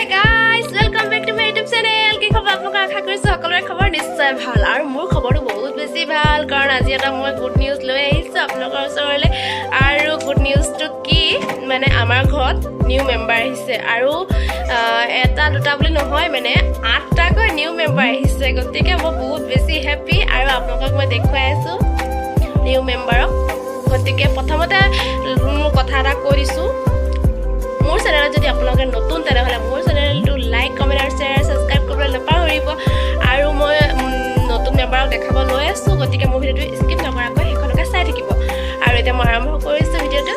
Guys, welcome back to my YouTube channel. কি খবৰ আপোনালোকৰ? আশা কৰিছোঁ সকলোৰে খবৰ নিশ্চয় ভাল আৰু মোৰ খবৰটো বহুত বেছি ভাল, কাৰণ আজি এটা মই গুড নিউজ লৈ আহিছোঁ আপোনালোকৰ ওচৰলৈ। আৰু গুড নিউজটো কি, মানে আমাৰ ঘৰত নিউ মেম্বাৰ আহিছে আৰু এটা দুটা বুলি নহয়, মানে আঠটাকৈ নিউ মেম্বাৰ আহিছে। গতিকে মই বহুত বেছি হেপ্পী আৰু আপোনালোকক মই দেখুৱাই আছোঁ নিউ মেম্বাৰক। গতিকে প্ৰথমতে মোৰ কথা এটা কৈ দিছোঁ, মোৰ চেনেলত যদি আপোনালোকে নতুন, তেনেহ'লে মোৰ চেনেলটো লাইক, কমেণ্ট আৰু শ্বেয়াৰ, ছাবস্ক্ৰাইব কৰিবলৈ নাপাহৰিব। আৰু মই নতুন মেম্বাৰক দেখাব লৈ আছোঁ, গতিকে মোৰ ভিডিঅ'টো স্কিপ নকৰাকৈ শেষলৈকে চাই থাকিব। আৰু এতিয়া মই আৰম্ভ কৰিছোঁ ভিডিঅ'টো।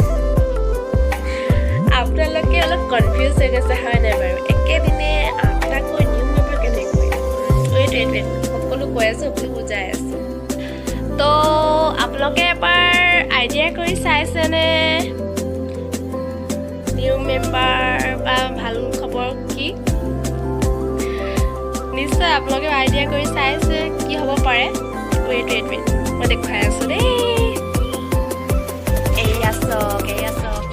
আপোনালোকে অলপ কনফিউজ হৈ গৈছে, হয় নাই বাৰু? একেদিনে আঠটাকৈ নিউ মেম্বাৰ কেনেকৈ? এইটো এইটোৱে সকলো কৈ আছোঁ, সকলো বুজাই আছোঁ। তো আপোনালোকে এবাৰ আইডিয়া কৰি চাইছেনে নিউ মেম্বাৰ বা ভাল খবৰ কি? নিশ্চয় আপোনালোকে আইডিয়া কৰি চাইছে কি হ'ব পাৰে। ৱেইট, ৱেইট, ৱেইট, মই দেখুৱাই আছোঁ দেই। এইয়া চাওক, এইয়া চাওক,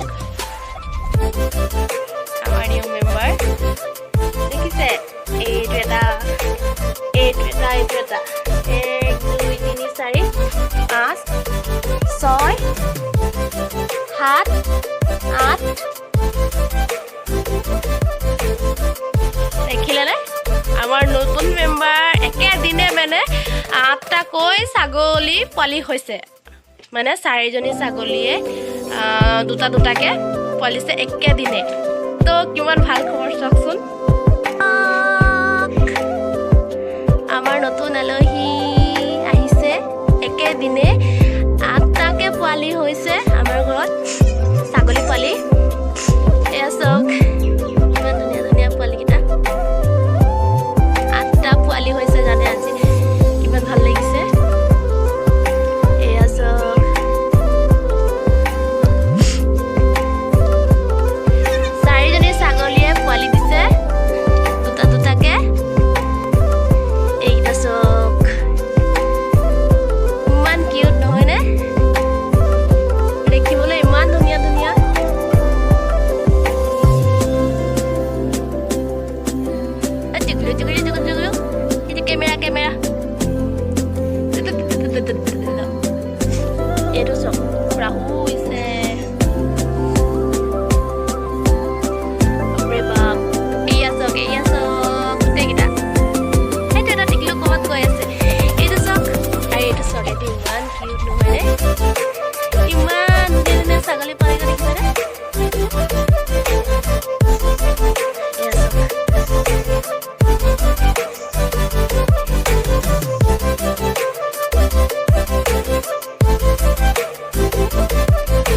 আমাৰ নিউ মেম্বাৰ দেখিছে? এইটো এটা, এইটো এটা, এইটো এটা, এক, দুই, তিনি, চাৰি, পাঁচ, ছয়, সাত, আঠ। দেখিলেনে আমাৰ নতুন মেম্বাৰ? একেদিনে মানে আঠটাকৈ ছাগলী পোৱালি হৈছে। মানে চাৰিজনী ছাগলীয়ে দুটা দুটাকে পোৱালিছে একেদিনে। তো কিমান ভাল খবৰ চাওকচোন। আমাৰ নতুন আলহী আহিছে, একেদিনে আঠটাকে পোৱালি হৈছে আমাৰ ঘৰত, ছাগলী পোৱালি। এয়া চাওক, ইমান ধুনীয়া ধুনীয়া পোৱালিকেইটা। আঠটা পোৱালি হৈছে, জানে আজি কিমান ভাল লাগিছে? এয়া চাওক, চাৰিজনী ছাগলীয়ে পোৱালি দিছে দুটা দুটাকে। এইকেইটা চাওক, ইমান কিউট নহয়নে? দেখিবলৈ ইমান ধুনীয়া ধুনীয়া। টিকলু টিকলু টিকলু টিকলু, এইটো কেমেৰা, কেমেৰা। এইটো চাওক, পুৰা শুইছে। বাপৰে বাপ! এইয়া চাওক, এইয়া চাওক, গোটেইকেইটা। সেইটো এটা টিকলু ক'ৰবাত গৈ আছে। এইটো চাওক আৰু এইটো চাওক, এইটো ইমান কিউট নহয়নে? ইমান ধুনীয়া ধুনীয়া ছাগলী পোৱালিকেইটা দেখিছেনে? এয়া চাওক।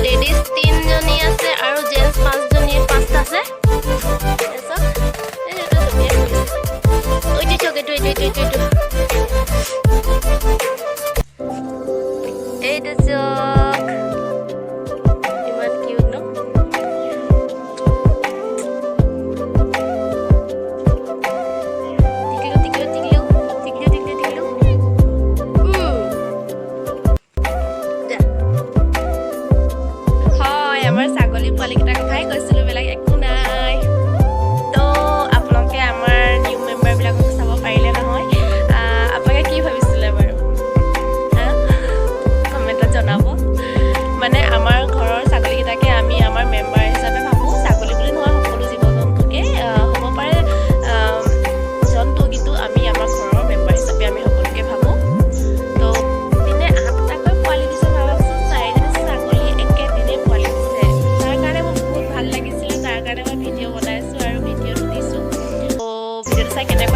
লেডিজ তিনজনী আছে আৰু জেণ্টছ পাঁচজনী, পাঁচটা আছে। এয়া চাওক, এই এইটো ধুনীয়া কৰিছে। এইটো চাওক, এইটো, এইটো, এইটো, এইটো, এইটো, এইটো চাওক, ইমান কিউট ন? টিকলু টিকলু টিকলু টিকলু টিকলু টিকলু। যা। হয়, আমাৰ ছাগলী পোৱালিকেইটাৰ কথাই কৈছিলোঁ, বেলেগ একো নাই। তো আপোনালোকে আমাৰ নিউ মেম্বাৰবিলাকক চাব পাৰিলে নহয়? আপোনালোকে কি ভাবিছিলে বাৰু, হা? কমেণ্টত জনাব। মানে আমাৰ ঘৰৰ ছাগলীকেইটাকে আমি আমাৰ মেম্বাৰ হিচাপে ভাবোঁ। ছাগলী বুলি নহয়, সকলো জীৱ জন্তুকে হ'ব পাৰে জন্তু, কিন্তু আমি আমাৰ ঘৰৰ মেম্বাৰ হিচাপে আমি সকলোকে ভাবোঁ। তো দিনে আঠটাকৈ পোৱালি দিছে, ভাবকচোন। চাৰিজনী ছাগলী একেদিনে পোৱালি দিছে। তাৰ কাৰণে মোৰ বহুত ভাল লাগিছিলে, তাৰ কাৰণে মই ভিডিঅ' বনাইছোঁ আৰু ভিডিঅ'টো দিছোঁ। তো ভিডিঅ'টো চাই কেনেকুৱা